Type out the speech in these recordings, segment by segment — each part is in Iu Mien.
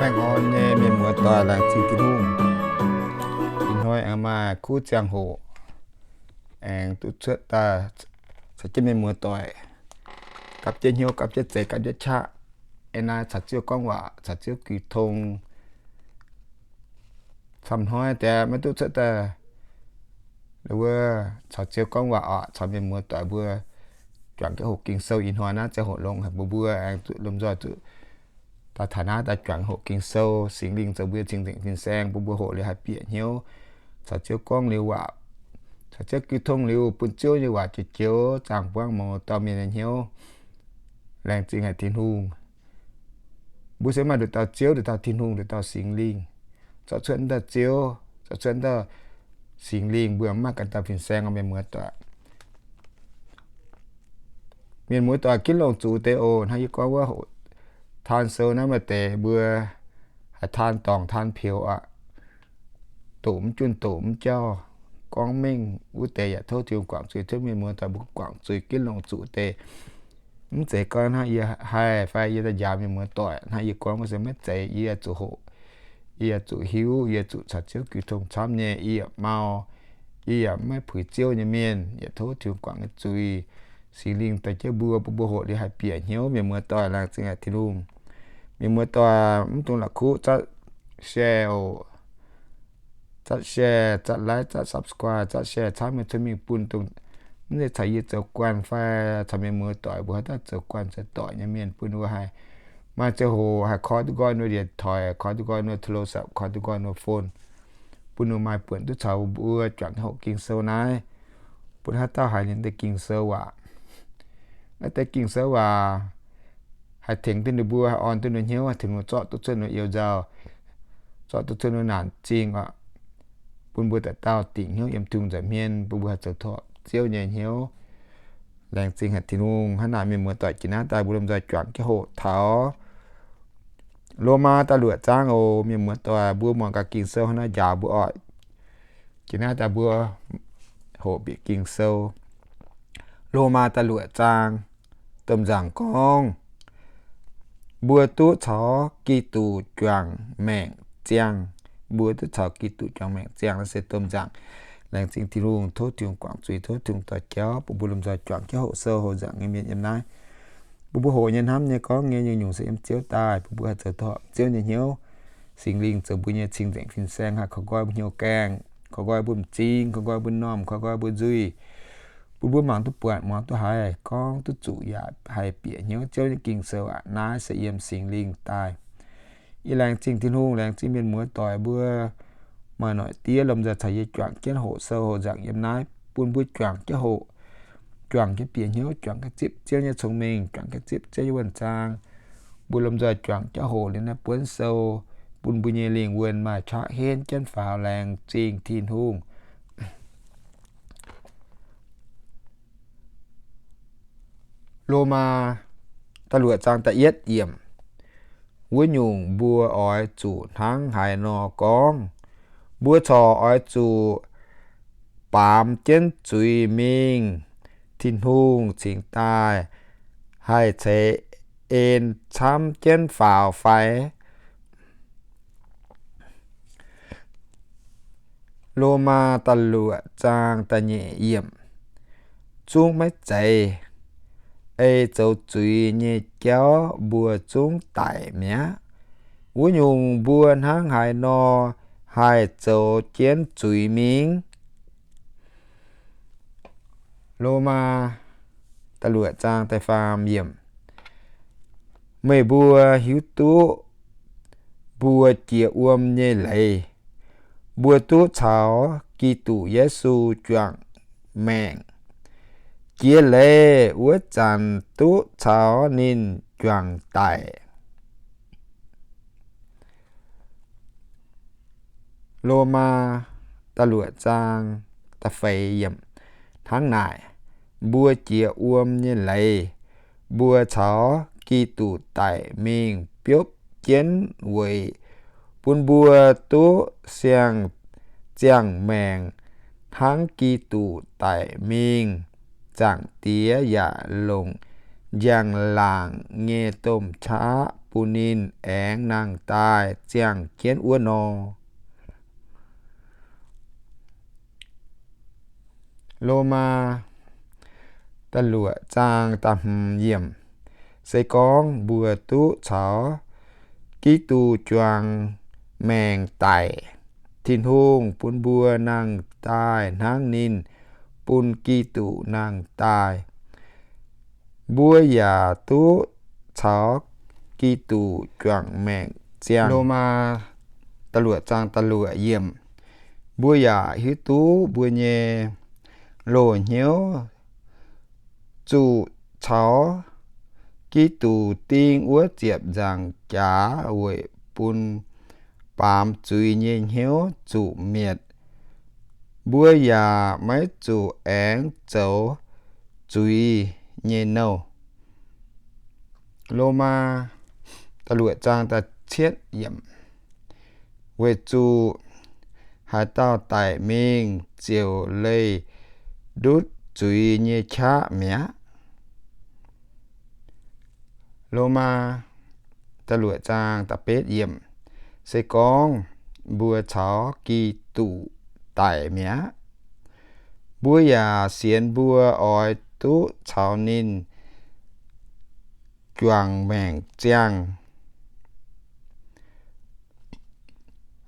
Baengh orn nyei mienh muoz-doic, laengz zingh Tin-Hungh. Ih hnoi aengx maaih kuv ziangh hoc aengx duqv cuotv daaih caux jienv mienh muoz-doic gapv jienv hnyouv, gapv jienv zeix, gapv jienv qaqv. Ih naaiv caux Ziouv gorngv waac, caux Ziouv gui tong. Camv hnoi deix maiv duqv cuotv daaih wuov caux Ziouv gorngv waac oc, caux mienh muoz-doic mbuo juangc jienv hoqc Ging-Sou. Ih hnoi naaiv ziangh hoc longx haic, mbuo mbuo aengx zuqc lomh nzoih zuqc daaih taux naaiv daaih juangc hoqc Ging-Sou. Singx Lingh zoux mbuo nyei cing-nzengc fin-saeng, bun mbuo hoqc liuz haih bieqc hnyouv, caux Ziouv gorngv liuz waac, caux Ziouv gui tong liuz, bun Ziouv nyei waac joux-joux zaangh buangv mouz dorh mienh nyei hnyouv. Laengz zingh haic Tin-Hungh. Mbuo se maaih nduqc dauh Ziouv, nduqc dauh Tin-Hungh, nduqc dauh Singx Lingh. Zorqv cuotv dauh Ziouv, zorqv cuotv dauh Singx Lingh, mbuo mv maaih ganh dauh fin-saeng oc, mienh muoz-doic. Mienh muoz-doic ginv longc zuqc deix oc. Hnangv yie gorngv wuov hoqc taan sou naaiv maaih deix mbuo haih taan dorngc taan peux aqv. Doqc mv junh doqc mv jauv, gorngv mengh wuov deix yaac tov Tin-Hungh guangc zuiz, tov mienh muoz-doic mbuo guangc zuiz ginv longc zuqc deix. Mv zeiz gorngv hnangv yie haih fai yie daaih njaaux mienh muoz-doic. Hnangv yie gorngv se maiv zeiz. Yie zuqc hoqc, yie zuqc hiuv, yie zuqc caux Ziouv gui tong camv nyei. Yie yaac mau, yie yaac maiv puix Ziouv nyei mienh. Yaac tov Tin-Hungh guangc nyei zuiz, Singx Lingh dorh jienv mbuo, bun mbuo hoqc liuz haih bieqc hnyouv. Mienh muoz-doic, laengz zingh haic Tin-Hungh. Mienh muoz-doic, mv dungx la'kuqv zatv share oc. Zatv share, zatv like, zatv subscribe, zatv share camv, mienh cuotv mingh bun dongh mv zeiz caux yie zoux guanh fai caux mienh muoz-doic mbuo haaix dauh zoux guanh zoux doic nyei mienh, bun ninh mbuo haih maaih ziangh hoc haih koi duqv nqoi ninh mbuo điện thoại, koi duqv nqoi ninh mbuo โทรศัพท์, koi duqv nqoi ninh mbuo phone, bun ninh mbuo maaih buonc duqv caux mbuo juangc hoqc Ging-Sou naaiv, bun haaix dauh haiz ninh deix Ging-Sou waac. Naaiv deix Ging-Sou waac haih tengx duqv ninh mbuo, haih orn duqv ninh hnyouv, haih tengx ninh zorqv duqv cuotv ninh you nzauh, zorqv duqv cuotv ninh naanc zingh oc. Bun mbuo dauh dauh dingc hnyouv yiem Tin-Hungh nza'hmien, bun mbuo haih zoux torpc Ziouv nyei hnyouv. Laengz zingh haic Tin-Hungh. Hnangv naaic mienh muoz-doic, jiex naaiv daaih mbuo lomh nzoih juangc jienv hoqc taux Lomaa da'luoqc zaang oc. Mienh muoz-doic, mbuo muangx gaax Ging-Sou hnangv naaiv njaaux mbuo oc. Jiex naaiv daaih mbuo hoqc bieqc Ging-Sou. Lomaa da'luoqc zaang domh nzaangc gorngv, mbuo duqv caux Giduc juangc maengc ziangh. Mbuo duqv caux Giduc juangc maengc ziangh. Naaiv se domh nzaangc. Laengz zingh Tin-Hungh, tov Tin-Hungh guangc zuiz, tov Tin-Hungh dorh jauv bun mbuo lomh nzoih juangc jienv hoqc sou hoqc nzaangc nyei mienh yiem naaiv. Bun mbuo hoqc nyei, hnamv nyei, gorngv nyei, nyungc-nyungc se yiem Ziouv daaih, bun mbuo haih zoux torpc Ziouv nyei hnyouv. Singx Lingh zoux mbuo nyei cing-nzengc fin-saeng, haih korv nqoi mbuo hnyouv gaengh, korv nqoi mbuo m'zing, korv nqoi mbuo m'normh, korv nqoi mbuo nzuih, bun mbuo mangc duqv buatc, muangx duqv haiz, gorngv duqv zuqc yaac haih bieqc hnyouv Ziouv nyei Ging-Sou aqv. Naaiv se yiem Singx Lingh daaih. Yie laengz zingh Tin-Hungh, laengz zingh mienh muoz-doic mbuo maaih noic diev lomh nzoih caux yie juangc jienv hoqc sou hoqc nzaangc yiem naaiv, bun mbuo juangc jienv hoqc, juangc jienv bieqc hnyouv, juangc jienv zipv Ziouv nyei cong-mengh, juangc jienv zipv Ziouv nyei wuonh zaang. Mbuo lomh nzoih juangc jienv hoqc liuz naaiv buonv sou, bun mbuo nyei lingh wuonh maaih qaqv henv jienv faaux. Laengz zingh Tin-Hungh. Lomaa da'luoqc zaang da'yietv yiemc. Wuov nyungc mbuo oix zuqc hnangv haaix nor gorngv? Mbuo corc oix zuqc baamz jienv zuiz mingh, Tin-Hungh cingx daaih haih ceix en camv jienv faaux fai? Lomaa da'luoqc zaang da'nyeic yiemc. Zungv maiv zeiz. Ei zoux zuiz nyei jauv mbuo zungv daic mi'aqv. Wuov nyungc mbuo hnangv haaix nor haih zoux jienv zuiz mingh? Lomaa da'luoqc zaang da'faam yiemc. Meih mbuo hiuv duqv mbuo jiex wuom nyei leiz, mbuo duqv caux Giduc Yesu juangc maengc. Jiex leiz wuov zanc duqv caux ninh juangc daic. Lomaa da'luoqc zaang da'feix yiemc. Hnangv naaic, mbuo jiex wuom nyei leiz, mbuo caux Giduc daic mingh biopv jienv weic bun mbuo duqv siang-ziangh maengc hnangv Giduc daic mingh. Zaangc Diex yaac longc njang-laangc nyei domh qaqv bun ninh aengx nangh daaih ziangh jienv wuov nor. Lomaa da'luoqc zaang da'hmz yiemc. Se gorngv mbuo duqv caux Giduc juangc maengc daic, Tin-Hungh bun mbuo nangh daaih hnangv ninh bun Giduc nangh daaih. Mbuo yaac duqv caux Giduc juangc maengc ziangh. Lomaa da'luoqc zaang da'luoqc yiemc. Mbuo yaac hiuv duqv mbuo nyei loz-hnyouv zuqc caux Giduc ding wuov ziepc nzaangc jaax weic bun baamz zuiz nyei hnyouv zuqc mietc. Mbuo yaac maiv zuqc aengx zoux zuiz nyei nouh. Lomaa da'luoqc zaang da'cietv yiemc. Weic zuqc haaix dauh daic mingh ziouc leih ndutv zuiz nyei qaqv mi'aqv. Lomaa da'luoqc zaang da'betv yiemc. Se gorngv mbuo caux Giduc daic mi'aqv, mbuo yaac sienx mbuo oix duqv caux ninh juangc maengc ziangh.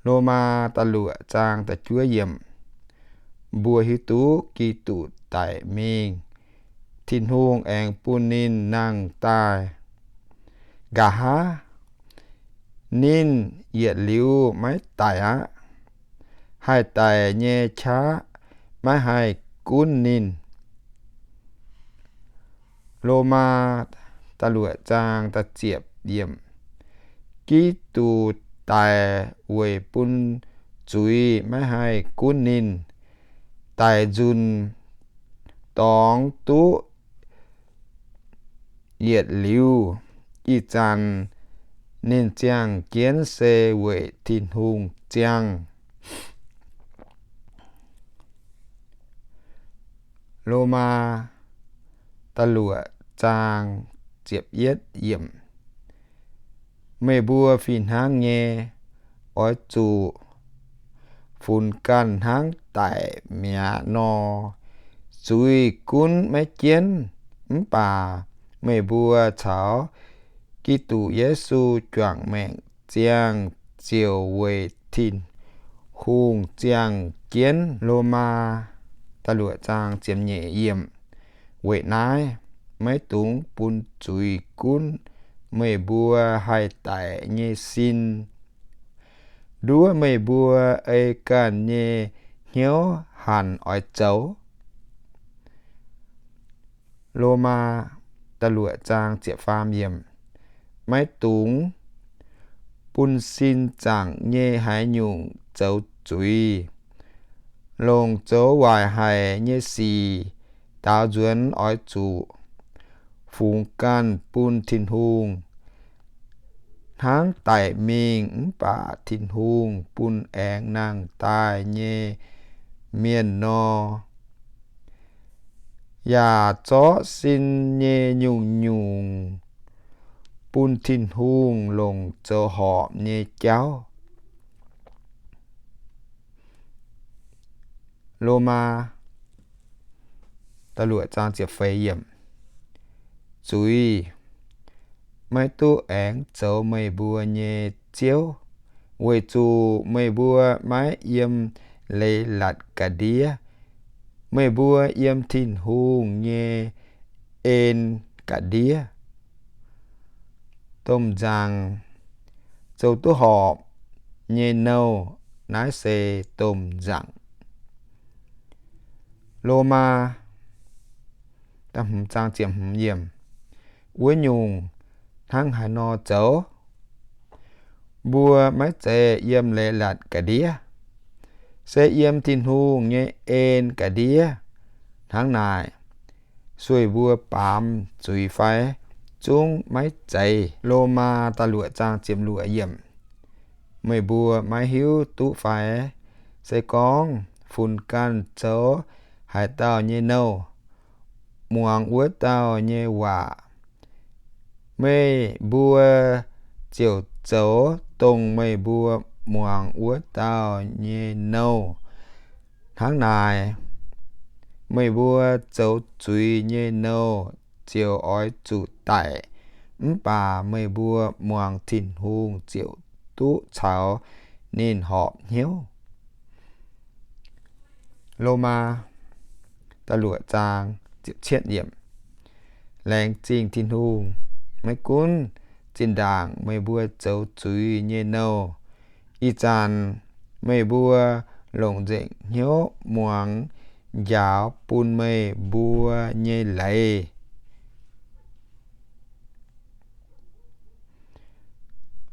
Lomaa da'luoqc zaang da'juov yiemc. Mbuo hiuv duqv Giduc daic mingh, Tin-Hungh aengx bun ninh nangh daaih. Nqa'haav ninh yietc liuz maiv daic aqv. Haih daic nyei qaqv maiv haih gunv ninh. Lomaa da'luoqc zaang da'ziepc yiemc. Giduc daic weic bun zuiz maiv haih gunv ninh. Daic nzunc dorngx duqv yietc liuz, ih zanc ninh ziangh jienv se weic Tin-Hungh ziangh. Lomaa da'luoqc zaang ziepc yietv yiemc. Meih mbuo fih hnangv nyei, oix zuqc funx ganh hnangv daic mi'aqv nor. Zuiz gunv maiv jienv, mv baac meih mbuo caux Giduc Yesu juangc maengc ziangh ziouc weic Tin-Hungh ziangh jienv. Lomaa da'luoqc zaang ziepc nyeic yiemc. Weic naaiv, maiv dungx bun zuiz gunv meih mbuo haih daic nyei sin, nduov meih mbuo ei ganh nyei hnyouv hanc oix zoux. Lomaa da'luoqc zaang ziepc faam yiemc. Maiv dungx bun sin zaangc nyei haaix nyungc zoux zuiz. Longc zoux waaic haic nyei sic daaux nzuonx oix zuqc fungx ganh bun Tin-Hungh, hnangv daic mingh mv baac Tin-Hungh bun aengx nangh daaih nyei mienh nor. Yaac zorqv sin nyei nyungc-nyungc bun Tin-Hungh longc zoux horpc nyei jauv. Lomaa da'luoqc zaang ziepc feix yiemc. Zuiz, maiv duqv aengx zoux meih mbuo nyei ziouv, weic zuqc meih mbuo maiv yiem leiz-latc ga'ndiev. Meih mbuo yiem Tin-Hungh nyei en ga'ndiev. Domh nzaangc zoux duqv horpc nyei nouh, naaiv se domh nzaangc. Lomaa da'hmz zaang ziepc hmz yiemc. Wuov nyungc hnangv haaix nor zoux? Mbuo maiv zeiz yiem leiz-latc ga'ndiev, se yiem Tin-Hungh nyei en ga'ndiev. Hnangv naaic, sueih mbuo baamz zuiz fai? Zungv maiv zeiz. Lomaa da'luoqc zaang ziepc luoqc yiemc. Meih mbuo maiv hiuv duqv fai? Se gorngv funx ganh zoux haaix dauh nyei nouh, muangx wuov dauh nyei waac, meih mbuo ziouc zoux dongh meih mbuo muangx wuov dauh nyei nouh. Hnangv naaic, meih mbuo zoux zuiz nyei nouh ziouc oix zuqc daic, mv baac meih mbuo muangx Tin-Hungh ziouc duqv caux ninh horpc hnyouv. Lomaa da'luoqc zaang ziepc cietv yiemc. Laengz zingh Tin-Hungh, maiv gunv zinh ndaangc meih mbuo zoux zuiz nyei nouh, ih zanc meih mbuo longc nzengc hnyouv muangx njaaux bun meih mbuo nyei leiz.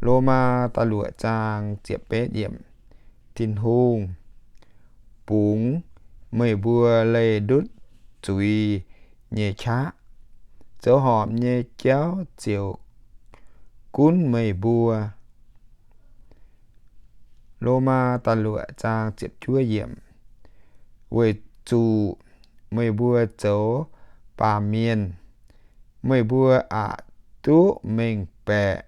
Lomaa da'luoqc zaang ziepc betv yiemc. Tin-Hungh bungx meih mbuo leih ndutv zuiz nyei qaqv. Zoux horpc nyei jauv ziouc gunv meih mbuo. Lomaa da'luoqc zaang ziepc juov yiemc. Weic zuqc meih mbuo zoux baamh mienh, meih mbuo aqc duqv mengh baeqc.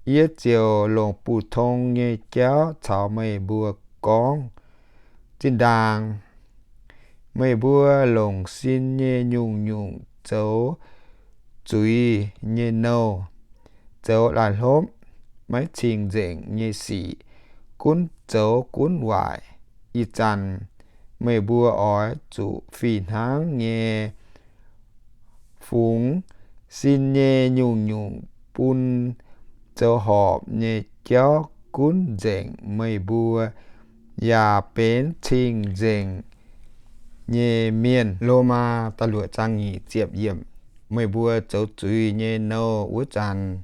Yie ziouc longc bu tong nyei jauv caux meih mbuo gorngv. Zinh ndaangc meih mbuo longc sin nyei nyungc-nyungc zoux zuiz nyei nouh, zoux laih hlopv maiv cing-nzengc nyei sic, gunv zoux gunv waaic, ih zanc meih mbuo oix zuqc fih hnangv nyei fungx sin nyei nyungc-nyungc bun zoux horpc nyei jauv gunv nzengc meih mbuo, yaac benx cing-nzengc nyei mienh. Lomaa da'luoqc zaang nyic ziepc yiemc. Meih mbuo zoux zuiz nyei nouh wuov zanc,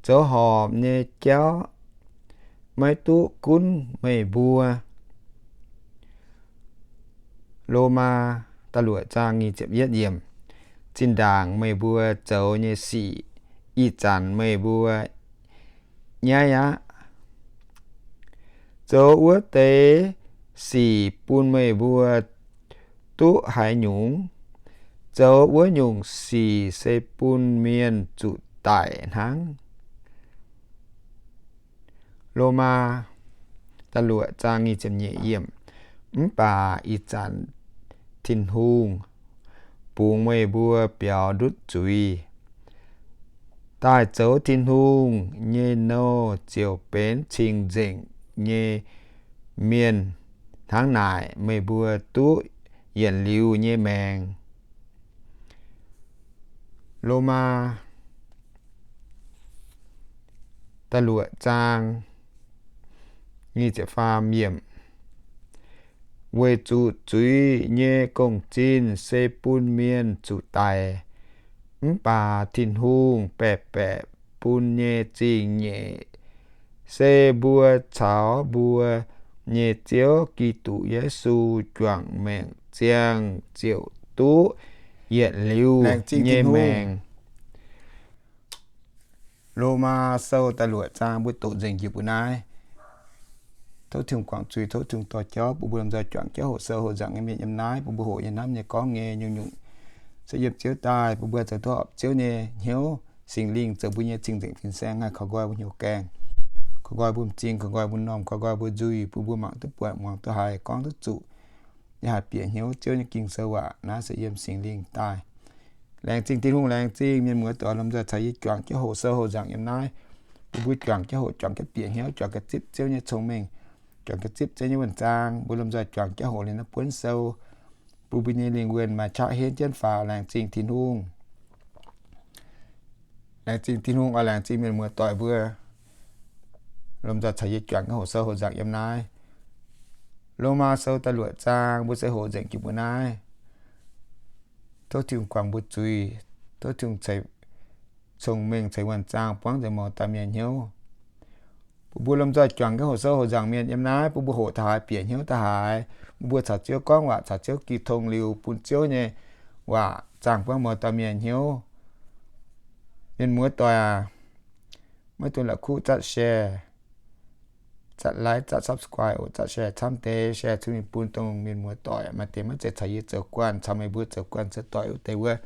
zoux horpc nyei jauv maiv duqv gunv meih mbuo. Lomaa da'luoqc zaang nyic ziepc yietv yiemc. Zinh ndaangc meih mbuo zoux nyei sic, ih zanc meih mbuo nyaiv aqv. Zoux wuov deix sic bun meih mbuo duqv haaix nyungc? Zoux wuov nyungc sic se bun mienh zuqc daic hnangv. Lomaa da'luoqc zaang nyic ziepc nyeic yiemc. Mv baac ih zanc Tin-Hungh bungx meih mbuo biaux ndutv zuiz, daaih zoux Tin-Hungh nyei nouh ziouc benx cing-nzengc nyei mienh. Hnangv naaic meih mbuo duqv yietc liuz nyei maengc. Lomaa da'luoqc zaang nyic ziepc faam yiemc. Weic zuqc zuiz nyei gong-zinh se bun mienh zuqc daic, mv baac Tin-Hungh baeqc baeqc bun nyei zingh nyeic se mbuo caux mbuo nyei Ziouv Giduc Yesu juangc maengc ziangh ziouc duqv yietc liuz nyei maengc. Lomaa sou da'luoqc zaang mbuo doqc nzengc njiec mbuo naaiv. Tov Tin-Hungh guangc zuiz, tov Tin-Hungh dorh jauv bun mbuo lomh nzoih juangc jienv hoqc sou hoqc nzaangc nyei mienh yiem naaiv, bun mbuo hoqc nyei hnamv nyei gorngv nyei nyungc-nyungc se yiem Ziouv daaih, bun mbuo zoux duqv horpc Ziouv nyei hnyouv. Singx Lingh zoux mbuo nyei cing-nzengc fin-saeng, haih koi nqoi mbuo hnyouv gaengh, koi nqoi mbuo m'zing, koi nqoi mbuo m'normh, koi nqoi mbuo nzuih, bun mbuo mangc duqv buatc, muangx duqv haiz, gorngv duqv zuqc, yaac haih bieqc hnyouv Ziouv nyei Ging-Sou waac. Naaiv se yiem Singx Lingh daaih. Laengz zingh Tin-Hungh, laengz zingh mienh muoz doic lomh nzoih caux yie juangc jienv hoqc sou hoqc nzaangc yiem naaiv. Bun mbuo juangc jienv hoqc, juangc jienv bieqc hnyouv, juangc jienv zipv Ziouv nyei cong-mengh, juangc jienv zipv Ziouv nyei wuonh zaang. Mbuo lomh nzoih juangc jienv hoqc liuz naaiv buonv sou, bun mbuo nyei lingh wuonh maaih qaqv henv jienv faaux. Laengz zingh Tin-Hungh. Laengz zingh Tin-Hungh oc, laengz zingh mienh muoz doic mbuo lomh nzoih caux yie juangc jienv hoqc sou hoqc nzaangc yiem naaiv. Lomaa sou da'luoqc zaang mbuo se hoqc nzengc jiex mbuo naaiv. Tov Tin-Hungh guangc mbuo zuiz. Tov Tin-Hungh ceix cong-mengh, ceix wuonh zaang buangv nzengc mouz dauh mienh hnyouv. Bun mbuo lomh nzoih juangc jienv hoqc sou hoqc nzaangc mienh yiem naaiv, bun mbuo hoqc da'haaix bieqc hnyouv da'haaix. Bun mbuo caux Ziouv gorngv waac, caux Ziouv gi tong liuz, bun Ziouv nyei waac zaangh buangv mouz dauh mienh hnyouv. Mienh muoz doic aac, maiv dungx la'kuqv zatv share, zatv like, zatv subscribe oc. Zatv share camv deix, share cun mingh bun dongh mienh muoz doic maaih deix maiv zeiz caux yie zoux guanh, caux meih mbuo zoux guanh zoux doic wuov deix wuov.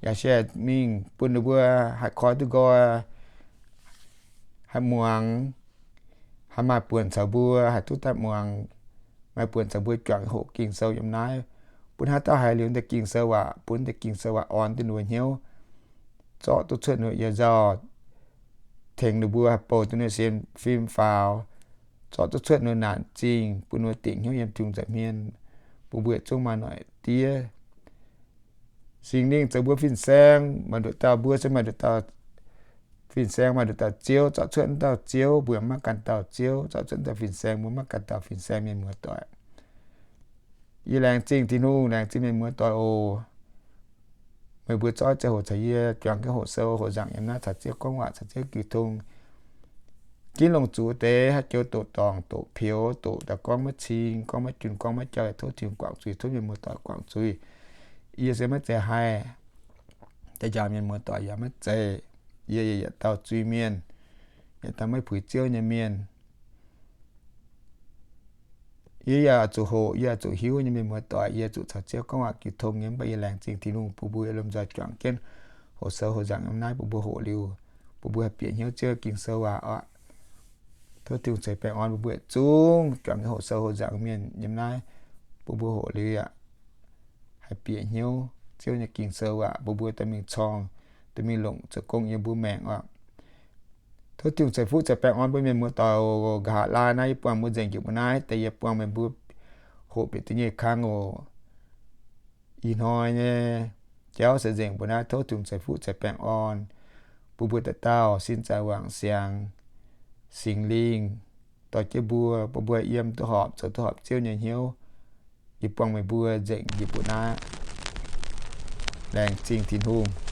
Yaac share mingh bun ninh mbuo haih koi duqv nqoi, haih muangx, haih maaih buonc caux mbuo, haih duqv daaih muangx, maaih buonc caux mbuo juangc hoqc Ging-Sou yiem naaiv. Bun haaix dauh haiz liuz deix Ging-Sou waac, bun deix Ging-Sou waac orn duqv ninh mbuo hnyouv, zorqv duqv cuotv ninh mbuo yaac nzauh, tengx ninh mbuo haih bouh duqv ninh mbuo sienx fim faaux, zorqv duqv cuotv ninh mbuo naanc zingh, bun ninh mbuo dingc hnyouv yiem Tin-Hungh nza'hmien. Bun mbuo yietc zungv maaih noic diev Singx Lingh zoux mbuo fin-saeng. Maaih nduqc dauh mbuo se maaih nduqc dauh fin-saeng, maaih nduqc dauh ziouv, zorqv cuotv wuov dauh ziouv, mbuo maiv ganh dauh ziouv, zorqv cuotv wuov dauh fin-saeng, mbuo maiv ganh dauh fin-saeng, mienh muoz-doic. Yie laengz zingh Tin-Hungh, laengz zingh mienh muoz-doic oc. Meih mbuo zorqv ziangh hoc caux yie juangc jienv hoqc sou hoqc nzaangc yiem naaiv caux Ziouv gorngv waac, caux Ziouv jiu tong. Ginv longc zuqc deix haaix joux doqc dorngc, doqc peux, doqc daaih gorngv maiv cing, gorngv maiv junh, gorngv maiv jauv, tov Tin-Hungh guangc zuiz, tov mienh muoz-doic guangc zuiz. Yie se maiv zeiz haih da'njaaux mienh muoz-doic yaac maiv zeiz. Yie, yie yietc dauh zuiz-mienh, yietc dauh maiv puix Ziouv nyei mienh. Yie yaac zuqc hoqc, yie yaac zuqc hiuv nyei mienh muoz-doic, yie zuqc caux Ziouv gorngv waac jiu tong nyei. Mv baac yie laengz zingh Tin-Hungh bun mbuo lomh nzoih juangc jienv hoqc sou hoqc nzaangc yiem naaiv, bun mbuo hoqc liuz, bun mbuo haih bieqc hnyouv Ziouv Ging-Sou waac oc. Tov Tin-Hungh ceix baengh orn bun mbuo yietc zungv juangc jienv hoqc sou hoqc nzaangc mienh yiem naaiv, bun mbuo hoqc liuz yaac haih bieqc hnyouv Ziouv nyei Ging-Sou waac, bun mbuo dorh mingh corng, dorh mingh longc zoux gong yiem mbuo maengc oc. Tov Tin-Hungh ceix fuqv ceix baengh orn mbuo mienh muoz-doic oc. Nqa'haav laai naaiv yie buangh mbuo nzengc njiec mbuo naaiv deix, yie buangh meih mbuo hoqc bieqc da'nyeic kang oc. Ih hnoi nyei jauv se nzengc mbuo naaiv. Tov Tin-Hungh ceix fuqv ceix baengh orn bun mbuo dauh dauh sin zaangc wangc siangx, Singx Lingh dorh jienv mbuo, bun mbuo yiem duqv horpc, zoux duqv horpc Ziouv nyei hnyouv. Yie buangh meih mbuo nzengc njiec mbuo naaiv. Laengz zingh Tin-Hungh.